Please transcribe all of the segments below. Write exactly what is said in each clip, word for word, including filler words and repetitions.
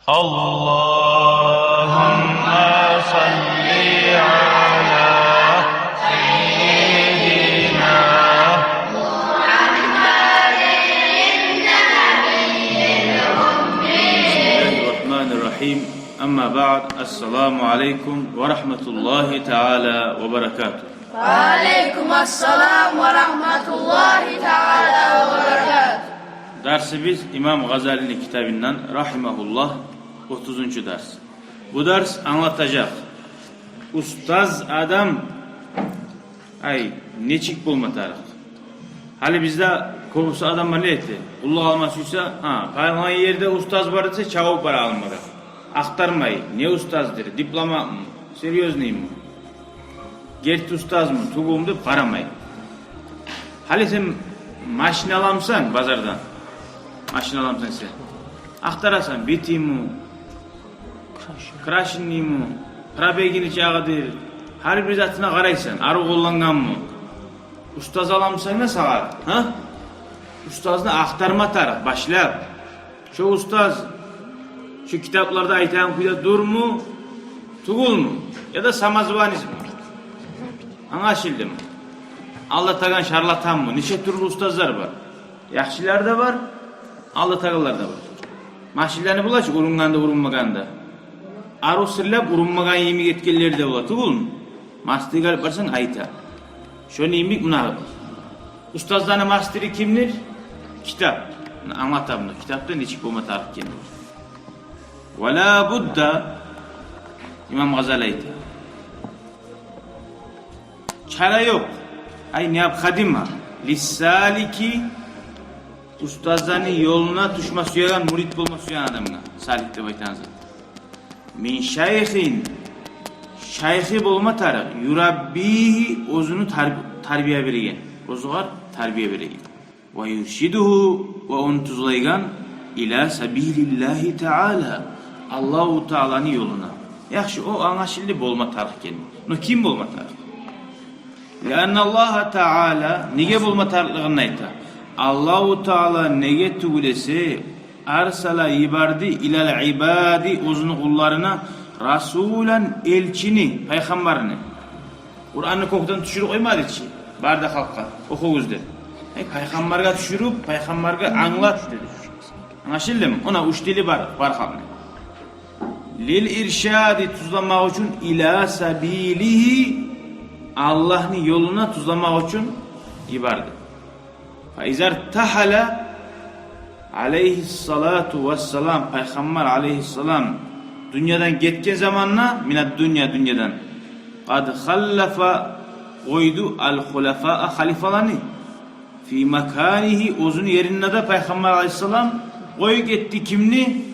اللهم صل على سيدنا محمد النبي الأمي. بسم الله الرحمن الرحيم. أما بعد، السلام عليكم ورحمة الله تعالى وبركاته. Ва алейкум ассалам ва рагьматуллагьи таала ва баракатугь. Дарсыбыз имам Гъазалини китабындан, рагьимагьуллагь, отузунчу дарс. Бу дарс англатажакъ устаз адам, ай, нечик болма тарыкъ. Гьали бизде кёбюсю адамлар не эте? Къуллукъ алма сюйсе, гьа, палан ерде устаз бар десе, чабып бара алмагъа. Ахтармай, не устаздыр, дипломатмы, серьёзнойму? Герти устазмы, тюгюлмю деп къарамай. Гьали сен машина аламысан базардан? Машина аламысан сен? Ахтарасан, битиму, крашенныйму, пробегини чагъыдыр. Гьар бир затына къарайсан, арив къоллангъанмы? Устаз аламысан да сагъа, гьа? Устазны ахтарма тарыкъ башлап. Шо устаз шо китапларда айтагъан кюйде дюрмю, тюгюлмю? Яда самозванецми? Англашылдымы? Алдатагъан шарлатанмы? Нече тюрлю устазлар бар. Яхшылар да бар, алдатагъанлар да бар. Машинлени булачы, урунгъанда, урунмагъанда. Арив сырлап, урунмагъан йимик этгенлер де бола, тюгюлмю? Мастерге алып барсанг, айта. Шону йимик муна устазланы мастери кимдир? Китап. Муна англата муна китапда нечик болма тарыкъ экенни. Ва ла будда, имам Гъазали айта. Чара ёкъ. Ай, необходимо. Лиссалики, устазланы ёлуна тюшме сюеген, мурид болма сюеген адамгъа. Салик деп айтагъан зат. Мин шайхин, шайхи болма тарыкъ, юраббигьи, оьзюню тарб-, тарбия береген, оьзюгер тарбия береген. Ва юршидугьу, ва ону тюзлейген, ила сабилиллагьи таала, Аллагьу Тааланы ёлуна. Яхшы, о англашылды, болма тарыкъ экени. Но ким болма тарыкъ? Лианна Аллагьа таала, неге болма тарыкълыгъын айта. Аллагьу Таала неге тюгюл эсе, арсала, йиберди, илал ибади, оьзюню къулларына, расулан, элчини, пайхаммарны. Къуранны кёкден тюшюрюп къоймады чы, бары да халкъгъа охугъуз деп. Э, пайхаммаргъа тюшюрюп, пайхаммаргъа англат деди. Англашылдымы? Она уьч тили бар, бар халкъны. Лил иршади, тюзлемек учун, ила сабилигьи, Аллагьны ёлуна тюзлемек учун йиберди. Фа иза ртахала алайгьиссалату вассалам, пайхаммар алайгьиссалам дюньядан гетген заманда, минад дунья, дюньядан, къад халлафа, къойду, ал хулафаа, халифаланы, фи маканигьи, оьзюню еринде де пайхаммар алайгьиссалам къоюп гетди кимни?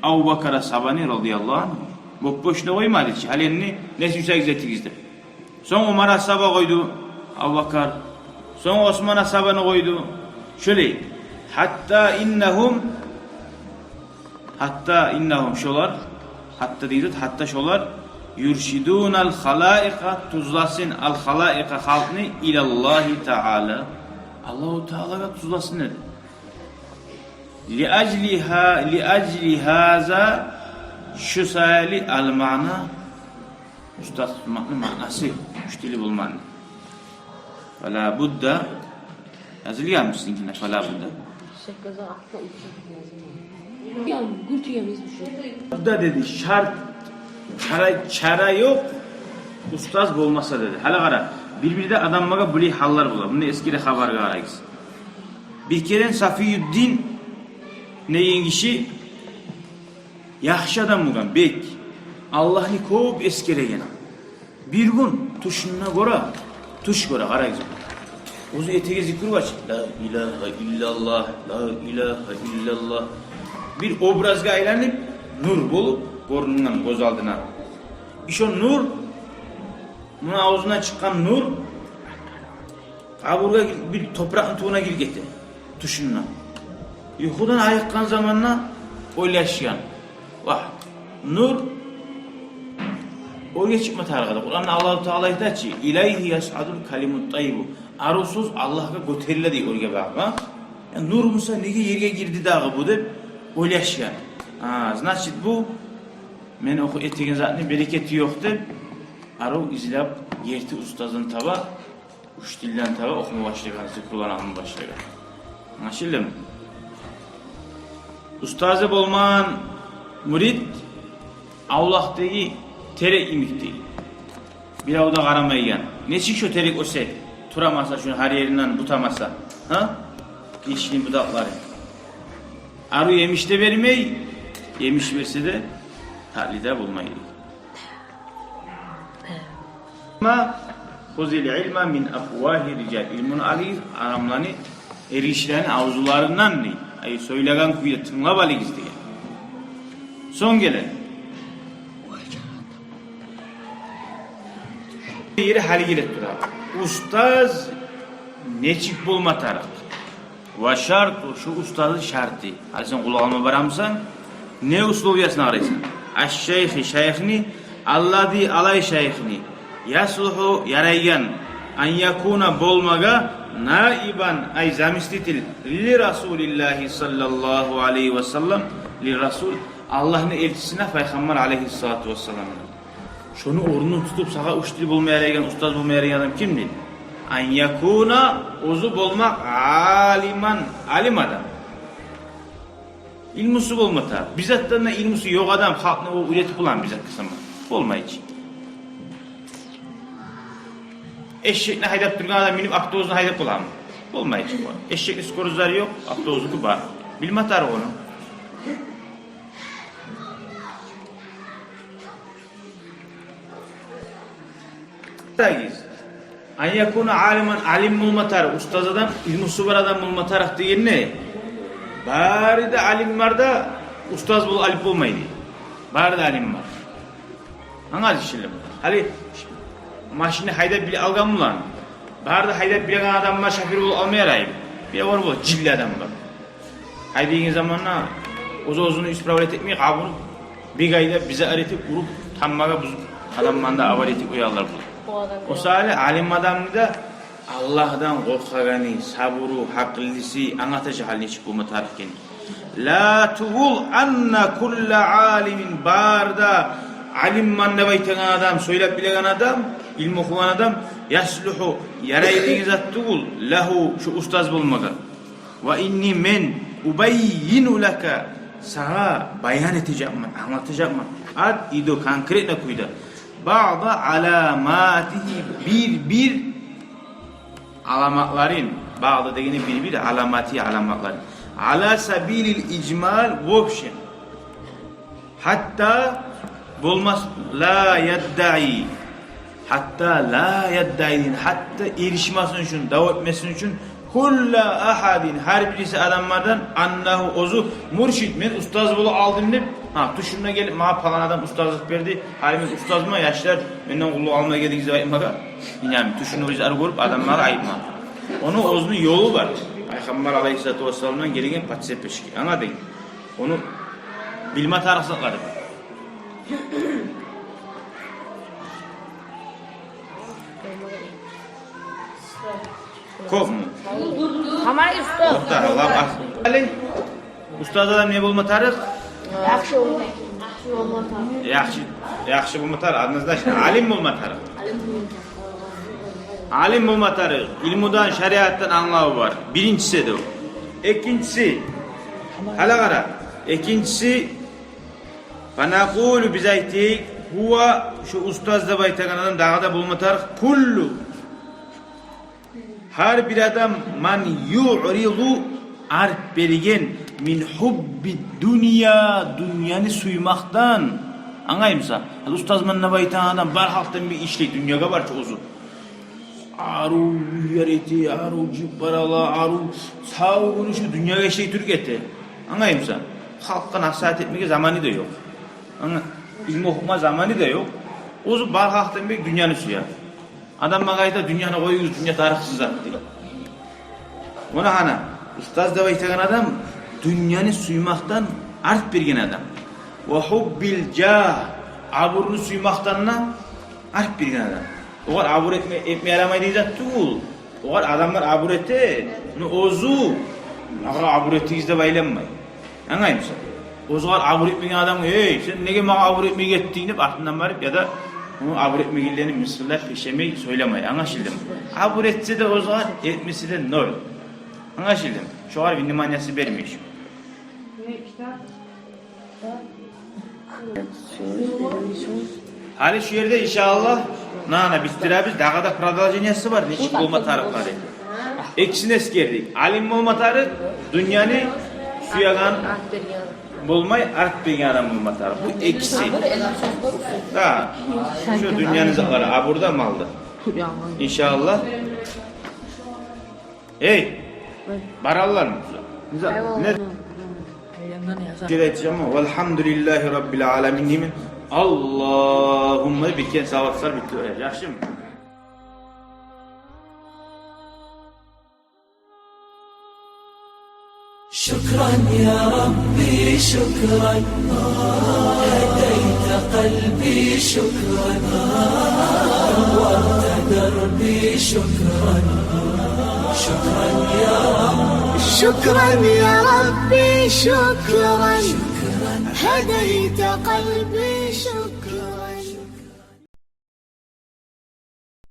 Абубакар асгьабаны, радияллагьу ангьу. Бопбошуна къоймады чы, гьали энни не сюйсегиз этигиз деп. Сонг Умар асгьаба къойду, Абубакар. Сонг Осман асгьабаны къойду. Шолай. Гьатта иннагьум, гьатта иннагьум, шолар, гьатта деген зат, гьатта шолар, юршидунал халаикъа, тюзлесин, ал халаикъа, халкъны, илаллагьи таала, Аллагьу Таалагъа тюзлесин деди. Ли ажли гьа-, ли ажли гьаза, шу саялы, ал маъна, устаз тутмакъны маънасы, уьч тили болманы. Фала будда. Язылгъанмы сизинкине фала будда? Будда деди, шарт, чара, чара ёкъ, устаз болмаса деди. Гьали къара, бир-бирде адамлагъа булай гьаллар бола. Муну эсгере хабаргъа къарагъыз. Бир керен Сафиюддин деген гиши яхшы адам болгъан, бек, Аллагьны кёп эсгереген. Бир гюн тюшюнде гёре, тюш гёре, къарагъыз. Оьзю этеген зикру бар чы, ла илагьа иллаллагь, ла илагьа иллаллагь. Бир образгъа айланып, нур болуп гёрюнген гёз алдына. Ишо нур, муну авзундан чыкъгъан нур къабургъа гир-, бир топуракъны тюбюне гирип гете тюшюнде. Юхудан айыкъгъан заманда ойлашгъан: «Вагь, нур оьрге чыкъма тарыкъ эди». Къуранда Аллагьу Таала айта чы: «Илайгьи ясъадул калимут таййибу». Арив сёз Аллагьгъа гётериле дей оьрге багъып, а? Я, нур буса, неге ерге гирди дагъы бу деп ойлашгъан. А, значит, бу мен охуп этеген затны берекети ёкъ деп, арив излеп, герти устаздан таба, учителден таба охума башлагъан, зикруланы алма башлагъан. Англашылдымы? Устазы болмагъан мурид авлакъдагъы терек йимик дей. Бирев де къарамайгъан. Нечик шо терек оьсе, турамаса, шону гьар еринден бутамаса, гьа? Гишини будакълары. Арив емиш де бермей, емиш берсе де, татли де болмай. Ма хузил илма мин афвагьи рижал. Илмуну алыгъыз адамланы, эргишилени авзуларындан дей. Ай, сёйлеген кюйде тынглап алыгъыз деген. Сонг геле. Бир гьали гелип тура. Устаз нечик болма тарыкъ? Ва шарту, шу устазны шарты. Гьали сен къуллукъ алма барамысан, не условиясына къарайсан? Аш-шайхи, шайхни, аллази, алай шайхни, яслуху, ярайгъан, ан якуна, болмагъа, наибан, ай, заместитель, ли Расулиллахи саллаллагьу алайгьи ва саллам, ли Расул, Аллагьны элчисине, пайхаммар алайгьиссалату вассаламны. Шону орнун тутуп, сагъа учитель болма ярайгъан, устаз болма ярайгъан адам кимдир? Ан якуна, оьзю болмакъ, алиман, алим адам. Илмусу болма тарыкъ. Бир затдан да илмусу ёкъ адам халкъны о уьйретип боламы бир затгъа сама? Болмай чы. Эшекни гьайдап тургъан адам минип автобусну гьайдап боламы? Болмай чы. Эшекни скоростьлары ёкъ, автобуснуки бар. Билме тарыкъ ону. Тагиз. Ан якуна алиман, алим болма тарыкъ, устаз адам, илмусу бар адам болма тарыкъ дегенде, бары да алим бар да, устаз болуп алып болмай дей. Бары да алим бар. Англашылдымы? Гьали машинни гьайдап биле алгъан булан, бары да гьайдап билеген адам бар, шофёр болуп алма яраймы? Бир бар бола, жинли адам бар. Гьайдайгъан заманда оьз-оьзюн исправлять этмей, къабуруп, бир гьайдап, бир зат этип, уруп, тамбагъа бузуп, адамланы да авария этип къоялар бу. О саялы алим адамны да Аллагьдан къоркъагъаны, сабуру, гьакъыллысы англатажакъ гьали нечик болма тарыкъ экенни. Ла тюгюл анна кулла алимин, бары да алимман деп айтагъан адам, сёйлеп билеген адам, илму охугъан адам, яслуху, ярай деген зат тюгюл, лагьу, шу устаз болмагъа. Ва инни, мен, убаййину лака, сагъа баян этежекмен, англатажакъман. Ат идо конкретно кюйде. Баъда аламатигьи, бир-бир аламатларын. Баъда дегени бир-бир, аламатигьи, аламатларын. Ала сабилил ижмал, в общем. Гьатта болмас, ла яддаи. Гьатта ла яддаи, гьатта эришмесин учун, дав этмесин учун, кулла агьадин, гьар бириси адамлардан, аннагьу, оьзю муршид, мен устаз болуп алдым деп, гьа, тюшюнде гелип, магъа палан адам устазлыкъ берди, гьали мен устазман, яшлар менден къуллукъ алма гелдигиз деп айтмагъа, инанмай, тюшюнде оьзю ар гёрюп, адамлагъа айтма. Ону оьзюню ёлу бар. Пайхаммар алайгьиссалату вассаламдан гелген подцепочки. Англадынг? Ону билме тарыкъ затлары бар. Кёпмю? Таман устаз. Орта, лап аз. Гьали устаз адам не болма тарыкъ? Яхшы болма тарыкъ. Яхшы, яхшы болма тарыкъ, однозначно. Алим болма тарыкъ. Алим болма тарыкъ. Илмудан, шариатдан англаву бар. Биринчиси де о. Экинчиси, гьали къара. Экинчиси, фанакъулу, биз айтайыкъ, гьува, шу устаз деп айтагъан адам дагъы да болма тарыкъ, куллу, гьар бир адам, ман юъризу, арт берген, мин гьубби дунья, дюньяны сюймекден. Англаймысан? Гьали устазман деп айтагъан адам бар халкъдан бир ишлей, дюньягъа бар чы оьзю. Арив уьйлер эте, арив жип бар ала, арив сав гюню шу дюньягъа ишлей туруп эте. Англаймысан? Халкъгъа насигьат этмеге заманы да ёкъ. Англа-, илму охума заманы да ёкъ. Оьзю бар халкъдан бек дюньяны сюе. Адам магъа айта: «Дюньяны къоюгъуз, дюнья тарыкъсыз зат», — дей. Муна гьана, устаз деп айтагъан адам дюньяны сюймекден арт берген адам. Ва гьуббил жагь, абурну сюймекден де арт берген адам. Огъар абур этме, этме ярамай деген зат тюгюл. Огъар адамлар абур эте, но оьзю, «Магъа абур этигиз», — деп айланмай. Англаймысан? Оьзюне абур этмеген адамгъа: «Эй, сен неге магъа абур этмей гетдинг?» — деп артындан барып, яда ону абур этмегенлени мысгъыллап, пешемей сёйлемей. Англашылдымы? Абур этсе де оьзюне, этмесе де ноль. Англашылдымы? Шогъар вниманиясы бермей. Гьали шу ерде, иншааллагь, нана битдиребиз. Дагъы да продолжениясы бар. Нечик болма тарыкълары. Экисин эсгердик. Алим болма тарыкъ, дюньяны сюеген болмай, арт берген адам болма тарыкъ. Бу экиси. Да, шу дюньяны затлары, абур да, мал да. Иншааллагь. Эй, бараллар. Не? Айландан яза. Шулай айтажакъман: «Валгьамдулиллагьи раббил аламин» деймен. «Аллагьумма» бир керен салават салып битдиребиз. Яхшымы? شكرا يا ربي شكرا، هديت قلبي شكرا، نورت دربي شكرا، شكرا يا رب. شكرا يا ربي شكرا، هديت قلبي شكرا.